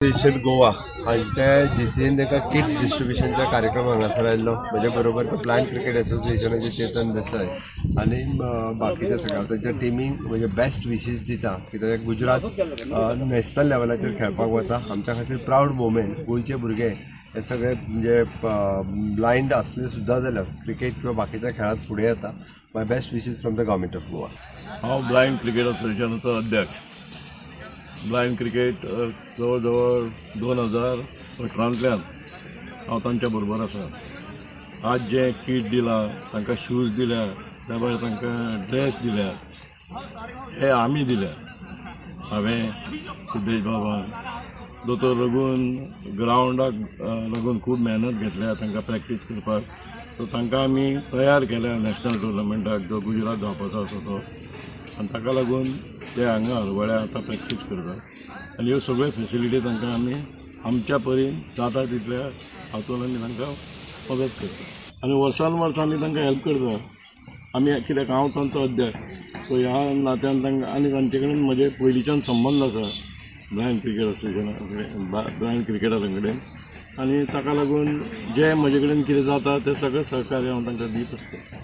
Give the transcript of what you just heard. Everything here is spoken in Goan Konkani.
असोसिएशन गोवा हांच्या जीसीएन तांकां किट्स डिस्ट्रिब्युशनचा कार्यक्रम हांगासर आयल्लो. म्हज्या बरोबर ब्लायंड क्रिकेट असोसिएशनाचे चेतन देसाय आनी बाकीच्या सगळ्या तांच्या टिमींक म्हणजे बेस्ट विशीस दिता कित्याक गुजरात नॅशनल लेवलाचेर खेळपाक वता. आमच्या खातीर प्रावड मोमेंट. गोंयचे भुरगे हे सगळे म्हणजे ब्लायंड आसले सुद्दां जाल्यार क्रिकेट किंवा बाकीच्या खेळांत फुडें येता. My best wishes from the Government of Goa. हांव ब्लायंड क्रिकेट असोसिएशनाचो अध्यक्ष. ब्लायंड क्रिकेट जवळ जवळ 2018तल्यान हांव तांच्या बरोबर आसा. आज जें कीट दिलां तांकां, शूज दिल्या, त्या भायर तांकां ड्रेस दिल्या, हे आमी दिल्या. हांवें, सिद्धेश बाबान, दोतोर रघून ग्रावंडाक लागून खूब मेहनत घेतल्या तांकां प्रॅक्टीस करपाक. सो तांकां आमी तयार केल्या नॅशनल टुर्नामेंटाक, जो गुजरात जावपाचो आसा तो. आनी ताका लागून ते हांगा हरवळ्या आतां प्रॅक्टीस करतात आनी ह्यो सगळ्यो फेसिलिटी तांकां आमी आमच्या परीन जाता तितल्या हातून आमी तांकां मदत करता आनी वर्सान वर्स आमी तांकां हेल्प करता आमी, कित्याक हांव तांचो अध्यक्ष. सो ह्या नात्यान तांकां आनी तांचे कडेन म्हजे पयलींच्यान संबंद आसा ब्लायंड क्रिकेट असोसिएशना कडेन, ब्लायंड क्रिकेटरां कडेन. आनी ताका लागून जें म्हजे कडेन कितें जाता तें सगळें सहकार्य हांव तांकां दीत आसता.